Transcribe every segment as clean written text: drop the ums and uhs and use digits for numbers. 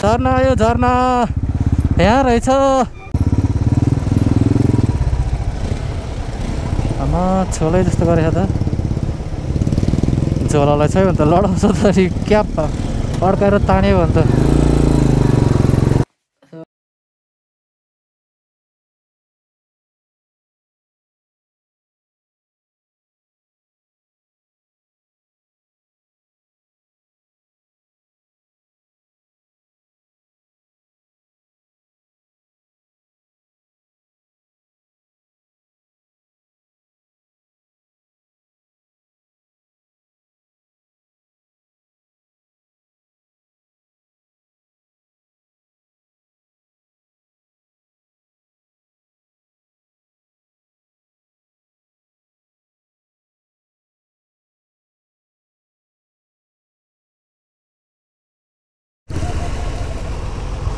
झर्ना आयो झर्ना यहाँ रहेछ आमा छोलै जस्तो गरेछ त झोलालाई छ भने त लडाउँछ त क्याप अड्काएर तान्यो भने त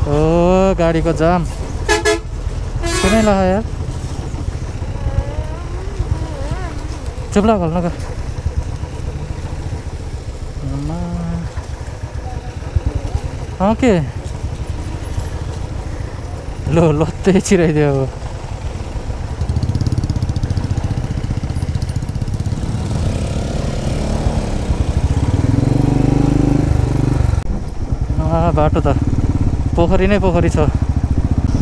ओ गाडीको जाम सुनै ल यार चुप्ला घल्न ग के लो लत्तै छिराइदियो अब बाटो त पोखरी नै पोखरी छ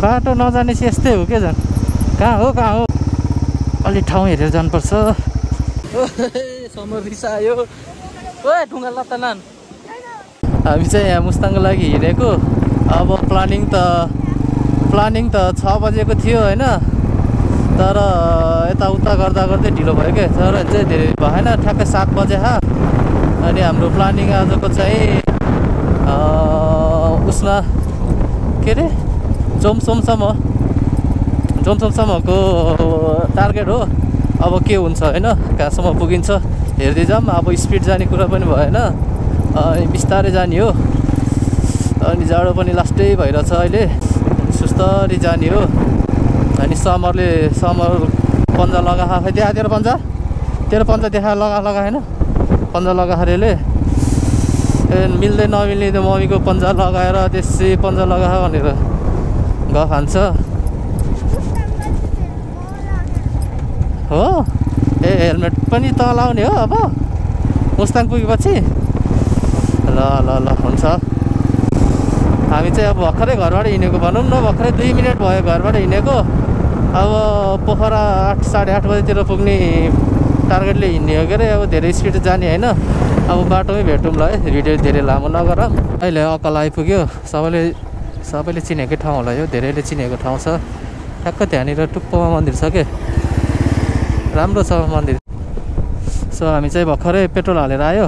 बाटो नजानेपछि यस्तै हो के झन् कहाँ हो अलि ठाउँ हेरेर जानुपर्छ समर रिसायो ओ ढुङ्गा लत्ता नान हामी चाहिँ यहाँ मुस्ताङको लागि हिँडेको अब प्लानिङ त 6 बजेको थियो होइन तर यताउता गर्दा गर्दै ढिलो भयो क्या तर चाहिँ धेरै भएन ठ्याक्कै 7 बजे अनि हाम्रो प्लानिङ आजको चाहिँ उसमा के अरे जोमसोमसम्मको टार्गेट हो अब के हुन्छ होइन कहाँसम्म पुगिन्छ हेर्दै जाऊँ अब स्पिड जाने कुरा पनि भएन बिस्तारै जाने हो अनि जाडो पनि लास्टै भइरहेछ अहिले सुस्तरी जाने हो अनि समर पन्जा लगा खै त्यहाँ तेरो पन्जा देखा लगा होइन पन्जा लगा अरेले मिल्दै नमिल्ने त्यो मम्मीको पन्जा लगाएर त्यसै पन्जा लगा भनेर ग खान्छ हो ए हेलमेट पनि त लाउने हो अब मुस्ताङ पुगेपछि ल हुन्छ हामी चाहिँ अब भर्खरै घरबाट हिँडेको भनौँ न भर्खरै 2 मिनट भयो घरबाट हिँडेको अब पोखरा 8 साढे 8 बजेतिर पुग्ने टार्गेटले हिँड्ने हो के अरे अब धेरै स्पिड जाने होइन अब बाटोमै भेटौँ ल है भिडियो धेरै लामो नगर अहिले अकल आइपुग्यो सबैले चिनेकै ठाउँ होला यो धेरैले चिनेको ठाउँ छ ठ्याक्क त्यहाँनिर टुप्पोमा मन्दिर छ के राम्रो छ मन्दिर सो हामी चाहिँ भर्खरै पेट्रोल हालेर आयो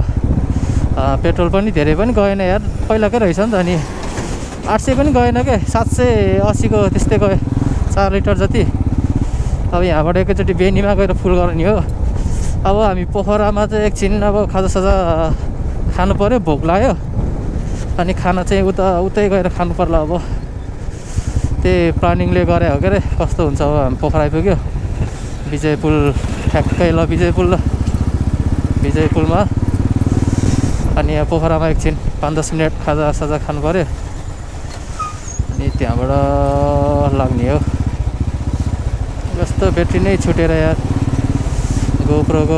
पेट्रोल पनि धेरै पनि गएन यार पहिलाकै रहेछ नि त अनि 800 पनि गएन के 780 को त्यस्तै गयो 4 लिटर जति अब यहाँबाट एकैचोटि बेनीमा गएर फुल गर्ने हो अब हामी पोखरामा चाहिँ एकछिन अब खाजासाजा खानु पऱ्यो भोक लाग्यो अनि खाना चाहिँ उतै गएर खानु पर्ला अब त्यही प्लानिङले गरे हो के अरे कस्तो हुन्छ अब हामी पोखरा आइपुग्यो विजय पुल ठ्याक्कै ल विजय पुलमा अनि यहाँ पोखरामा एकछिन 5-10 मिनट खाजासाजा खानु पऱ्यो अनि त्यहाँबाट लाग्ने हो जस्तो ब्याट्री नै छुटेर यार गोप्रोको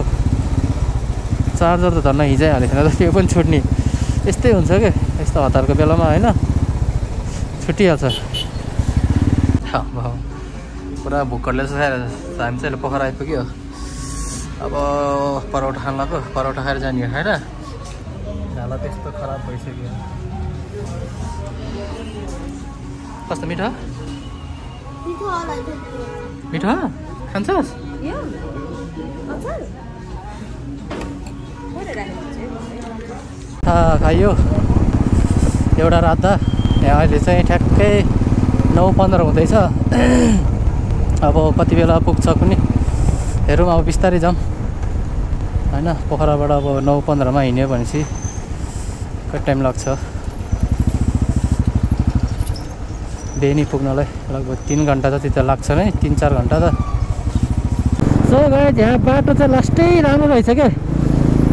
चार्जर त धन्न हिजै हालेको थिएन त्यो पनि छुट्ने यस्तै हुन्छ क्या यस्तो हतारको बेलामा होइन छुटिहाल्छ पुरा भुक्करले खाएर हामी चाहिँ पोखरा आइपुग्यो अब परौठा खान लाग्यो परौठा खाएर जाने होइन हालत यस्तो खराब भइसक्यो कस्तो मिठो खान्छस् खाइयो एउटा रात यहाँ अहिले चाहिँ ठ्याक्कै 9:15 हुँदैछ अब कति बेला पुग्छ कुनै हेरौँ अब बिस्तारै जाऊँ होइन पोखराबाट अब 9:15 मा हिँड्यो भनेपछि कति टाइम लाग्छ बेनी पुग्नलाई लगभग 3 घन्टा जति त लाग्छ नै 3-4 घन्टा त सो गाइस यहाँ बाटो चाहिँ लास्टै राम्रो रहेछ क्या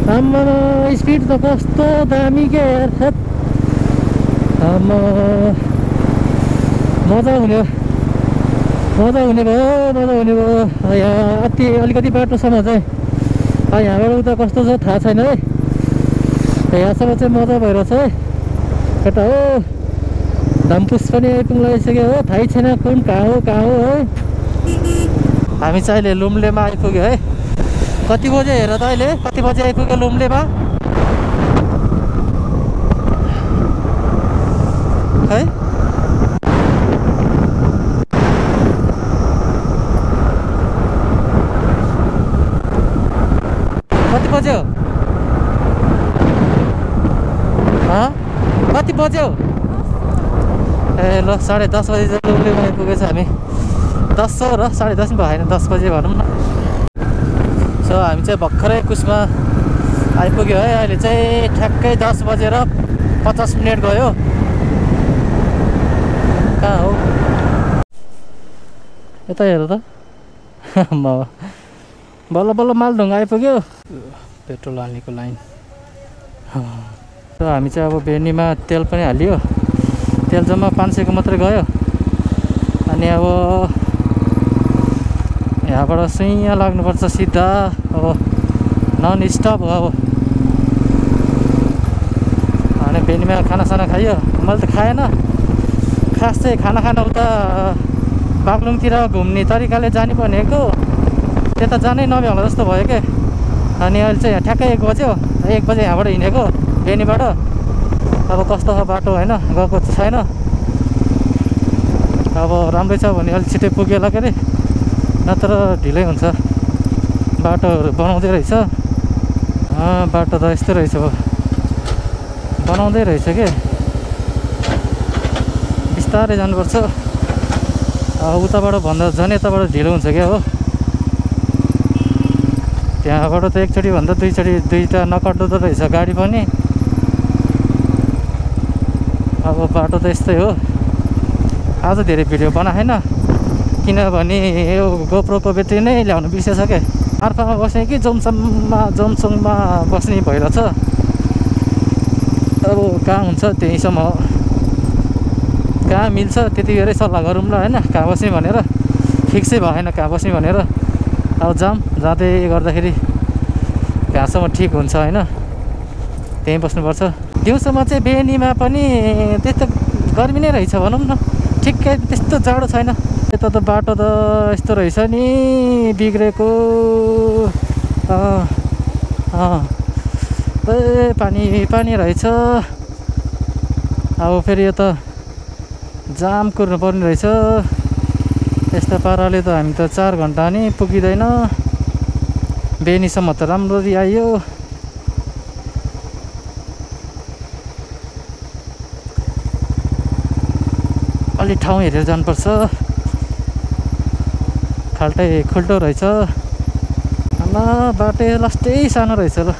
राम्रो स्पिड त कस्तो दामी के यार मजा हुने भयो यहाँ अलिकति बाटोसम्म चाहिँ यहाँबाट उता कस्तो छ थाहा छैन है। यहाँसम्म चाहिँ मजा भइरहेछ है। यता हो धम्पुस पनि आइपुग्न लागिसक्यो हो, थाहै छैन कुन कहाँ हो है। हामी चाहिँ अहिले लुम्लेमा आइपुग्यो है। कति बजे हेर त अहिले, कति बजे आइपुग्यो लुम्लेमा है। कति बज्यो कति बज्यो? ए ल 10:30 बजे चाहिँ लुम्लेमा आइपुगेछ हामी। 10 हो र 10:30 भयो होइन, 10 बजे भनौँ न। सो हामी चाहिँ भर्खरै कुसमा आइपुग्यो है। अहिले चाहिँ ठ्याक्कै 10:50 गयो। कहाँ हो यता हेर त बल्ल मालढुङ्गा आइपुग्यो। Petrol हाल्नेको line. सो हामी चाहिँ अब बेनीमा तेल पनि हालियो। तेल जम्मा 500 को मात्रै गयो। अनि अब यहाँबाट सुइँ लाग्नुपर्छ सिधा। अब नन स्टप हो अब। अनि बेनीमा खानासाना खाइयो। मैले त खाएन खास चाहिँ। खाना उता बागलुङतिर घुम्ने तरिकाले जाने भनेको, त्यता जानै नभ्याउला जस्तो भयो क्या। अनि अहिले चाहिँ ठ्याक्कै 1 बज्यो। 1 बजे यहाँबाट हिँडेको बेनीबाट। अब कस्तो छ बाटो होइन, गएको छैन। अब राम्रै छ भने अलिक छिटै पुगेला के अरे, नत्र ढिलै हुन्छ। बाटोहरू बनाउँदै रहेछ। बाटो त यस्तो रहेछ, बनाउँदै रहेछ के। बिस्तारै जानुपर्छ। उताबाट भन्दा झन् यताबाट ढिलो हुन्छ क्या हो। त्यहाँबाट त एकचोटि भन्दा दुईवटा नकट्दो रहेछ गाडी पनि। अब बाटो त यस्तै हो। आज धेरै भिडियो बनाएन किनभने यो गोप्रोको ब्याट्री नै ल्याउनु बिर्सेछ क्या। आर्फामा बस्ने कि जोमसङमा बस्ने भइरहेछ। अब कहाँ हुन्छ त्यहीसम्म, कहाँ मिल्छ त्यति बेरै सल्लाह गरौँ ल होइन, कहाँ बस्ने भनेर। फिक्सै भएन कहाँ बस्ने भनेर। अब जाँदै गर्दाखेरि कहाँसम्म ठिक हुन्छ होइन, त्यहीँ बस्नुपर्छ। दिउँसोमा चाहिँ बेनीमा पनि त्यस्तो गर्मी नै रहेछ भनौँ न। ठिक्कै त्यस्तो जाडो छैन। यता त बाटो त यस्तो रहेछ नि बिग्रेको। पानी रहेछ। अब फेरि यो त जाम कुर्नु पर्ने रहेछ। यस्तो पाराले त हामी त 4 घन्टा नि पुगिँदैन। बेनीसम्म त राम्ररी आइयो। अलि ठाउँ हेरेर जानुपर्छ। खुल्टो रहेछ। बाटो लास्टै सानो रहेछ ल।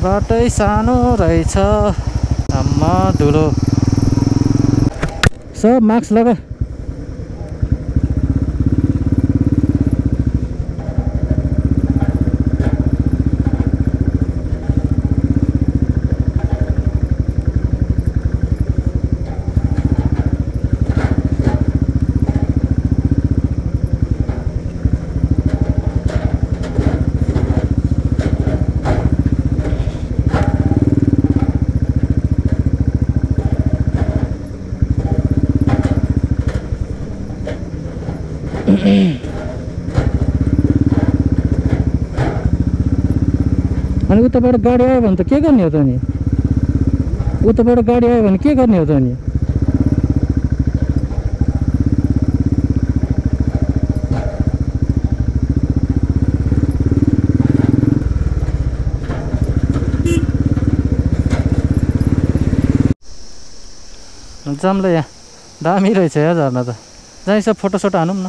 बाटै सानो रहेछ। आम्मा धुलो। सब मास्क लगा। अनि उताबाट गाडी आयो भने त के गर्ने हो त? अनि उताबाट गाडी आयो भने के गर्ने हो त? अनि जाम्ला यहाँ दामी रहेछ या झर्ना त। जहाँ सब फोटोसोटो हानौँ न।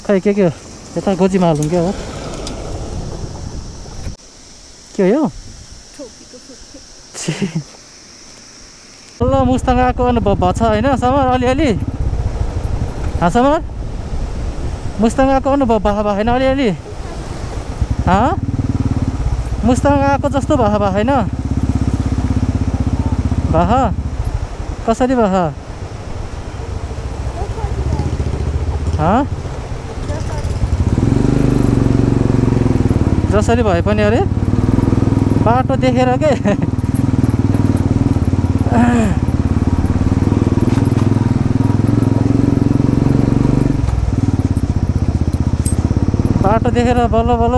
खै के हो यता गोजीमा हालौँ क्या हो? के हो यो? ल मुस्ताङ आएको अनुभव भएको छ होइन समर अलिअलि समर मुस्ताङ आएको अनुभव भएको होइन अलिअलि मुस्ताङ आएको जस्तो भएको होइन कसरी भयो जसरी भए पनि अरे बाटो देखेर के बाटो देखेर बल्ल बल्ल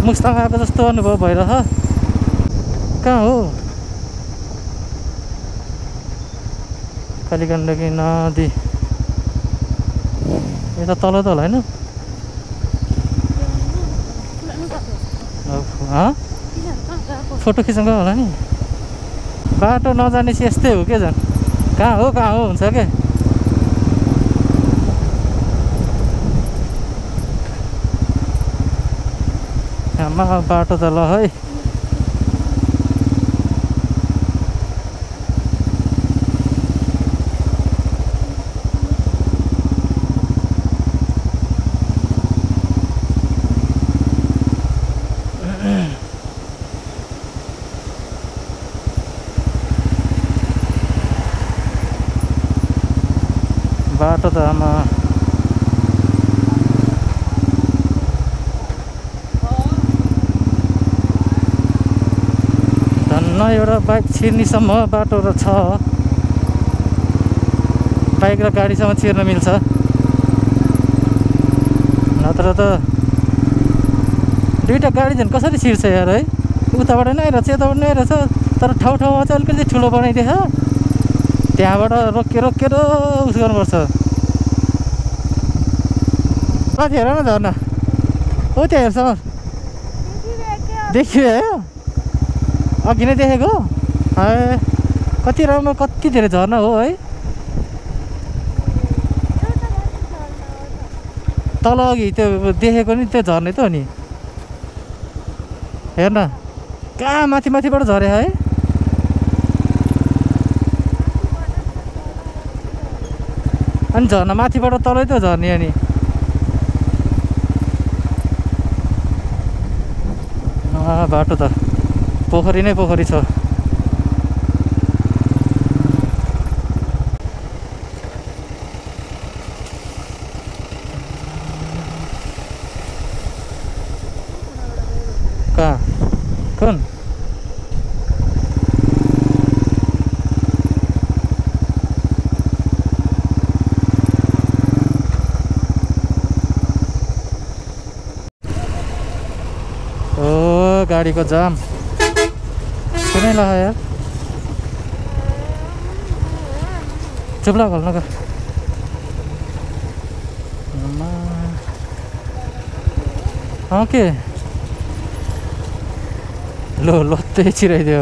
मुस्ताङ आएको जस्तो अनुभव भइरह कहाँ हो कालीगण्डकी नदी यता तल त होला होइन फोटो खिच्न गयो होला नि बाटो नजानेपछि यस्तै हो के झन् कहाँ हो हुन्छ के आमा बाटो त ल है बाटो त आमा धन्न एउटा बाइक छिर्नेसम्म बाटो र छ बाइक र गाडीसम्म छिर्न मिल्छ नत्र त दुईवटा गाडी झन् कसरी छिर्छ यार है उताबाट नै आइरहेछ यताबाट नै आइरहेछ तर ठाउँमा चाहिँ अलिकति ठुलो बनाइदिएछ त्यहाँबाट रोकेर उस गर्नुपर्छ कति हेर न झर्ना हो त्यहाँ हेर्छ देखियो अघि नै देखेको कति राम्रो कति धेरै झर्ना हो है तल अघि त्यो देखेको नि त्यो झर्ने त हो नि हेर्न कहाँ माथिबाट झरे है अनि झर्ना माथिबाट तलै त झर्ने अनि बाटो त पोखरी नै पोखरी छ कहाँ कुन गाडीको जाम सुनै ल यार चुप्ला घल्नु का के लो लत्तै छिराइदियो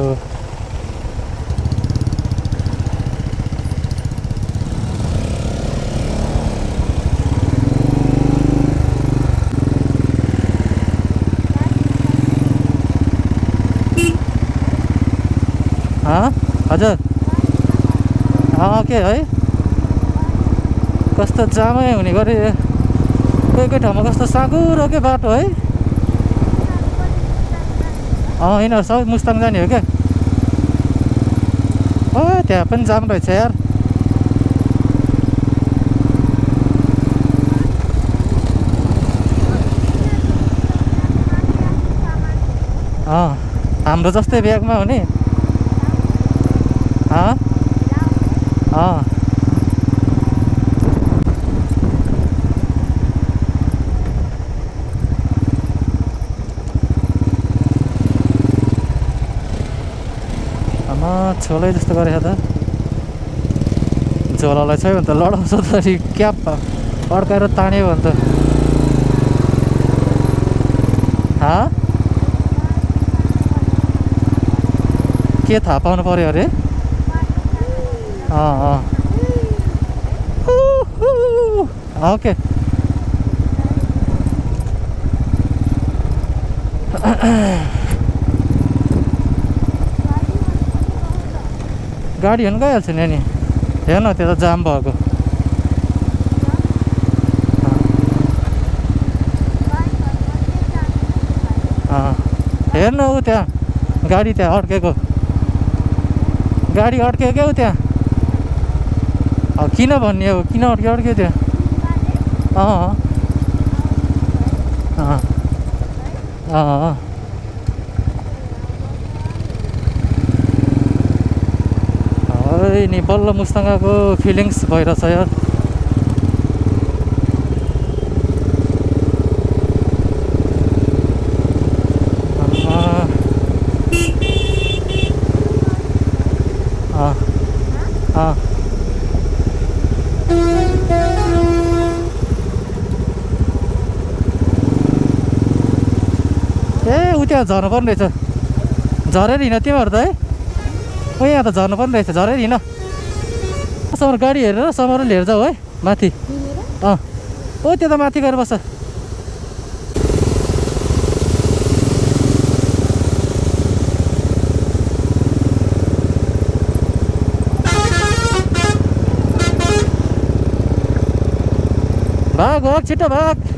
हजुर के है कस्तो जामै हुने गरी कोही ठाउँमा कस्तो साँगुरो के बाटो है यिनीहरू सबै मुस्ताङ जाने हो क्या त्यहाँ पनि जाम रहेछ यार हाम्रो जस्तै ब्यागमा हो नि छोलै जस्तो गरेछ त झोलालाई छ भने त लडाउँछ त क्याप अड्काएर तान्यो भने त के थाहा पाउनु पर्यो अरे ओके गाडी हेर्नु गइहाल्छ नि अनि हेर्न त्यो त जाम भएको हेर्नु ऊ त्यहाँ गाडी त्यहाँ अड्केको गाडी अड्क्यो क्या ऊ त्यहाँ अब किन भन्ने अब किन अड्क्यो त्यहाँ नि बल्ल मुस्ताङको फिलिङ्स भइरहेछ यार ए उ त्यहाँ झर्नु पर्ने रहेछ झरेर हिँड तिमीहरू त है ओ यहाँ त झर्नु पर्ने रहेछ झरेर हिँड समर गाडी हेरेर समर लिएर जाऊ है माथि ओ त्यो त माथि गएर बस्छ भाग भाग छिटो भाग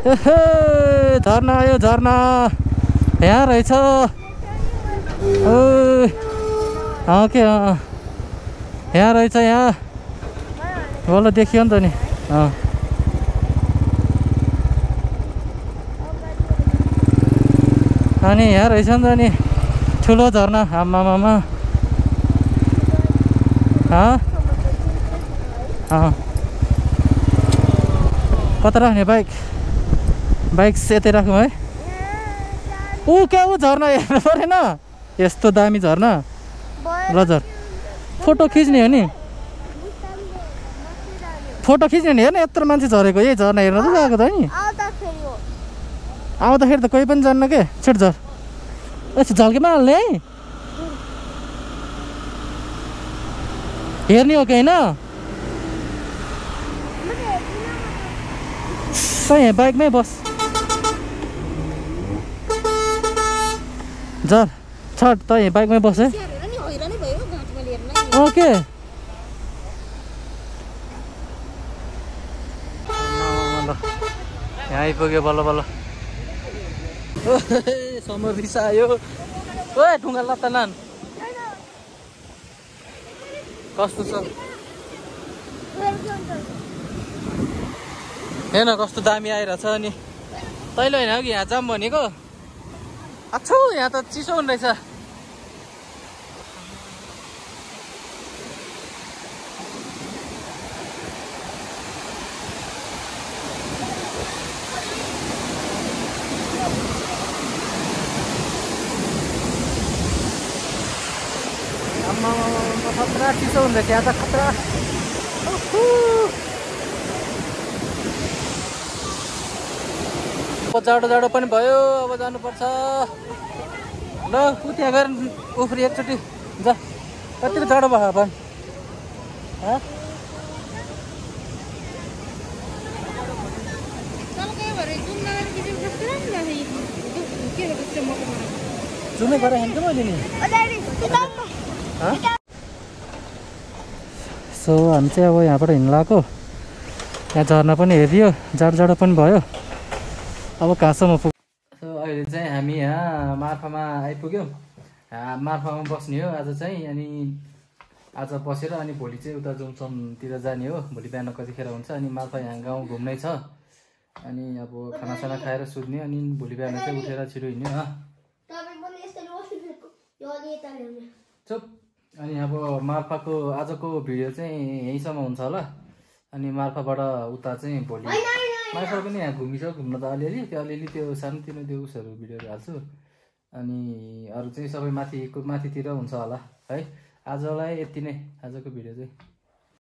झर्ना आयो झर्ना यहाँ रहेछ के यहाँ रहेछ यहाँ बल्ल देखियो नि त नि अनि यहाँ रहेछ नि त नि ठुलो झर्ना आमामामा कता राख्ने बाइक यतै राखौँ है ऊ क्या ऊ झर्ना हेर्नु परेन यस्तो दामी झर्ना ल झर फोटो खिच्ने हो नि फोटो खिच्ने नि हेर्न यत्रो मान्छे झरेको यही झर्ना हेर्न त गएको त नि आउँदाखेरि त कोही पनि जान्न के छिट झर यस्तो झल्केमा हाल्ने है हेर्ने हो कि होइन कहीँ बाइकमै बस झर छट त यहीँ बाइकमै बस है ओके यहाँ आइपुग्यो बल्ल बल्ल समर रिसायो ओ ढुङ्गा लत्ता नान कस्तो छ हेर्न कस्तो दामी आइरहेछ नि तैँले होइन हो कि यहाँ जाम भनेको अच्छौ यहाँ त चिसो हुने रहेछ खतरा चिसो हुँदै यहाँ त खतरा जाडो जाडो पनि भयो अब जानुपर्छ ल उ त्यहाँ गएर उफ्री एकचोटि जा कतिको जाडो भयो अब जुनै गरेर हेर्नु मैले नि सो हामी चाहिँ अब यहाँबाट हिँड्नु लाग्यो यहाँ झर्ना पनि हेरियो जाडो जाडो पनि भयो अब कहाँसम्म पुग सो अहिले चाहिँ हामी यहाँ मार्फामा आइपुग्यौँ मार्फामा बस्ने हो आज चाहिँ अनि आज बसेर अनि भोलि चाहिँ उता जोमसमतिर जाने हो भोलि बिहान कतिखेर हुन्छ अनि मार्फा यहाँ गाउँ घुम्नै छ अनि अब खानासाना खाएर सुत्ने अनि भोलि बिहान चाहिँ उठेर छिटो हिँड्ने चुप अनि अब मार्फाको आजको भिडियो चाहिँ यहीँसम्म हुन्छ होला अनि मार्फाबाट उता चाहिँ भोलि मार्फा पनि यहाँ घुमिसक्यो घुम्न त अलिअलि त्यो सानोतिनो त्यो उसहरू भिडियोहरू हाल्छु अनि अरू चाहिँ सबै माथितिर हुन्छ होला है आजलाई यति नै आजको भिडियो चाहिँ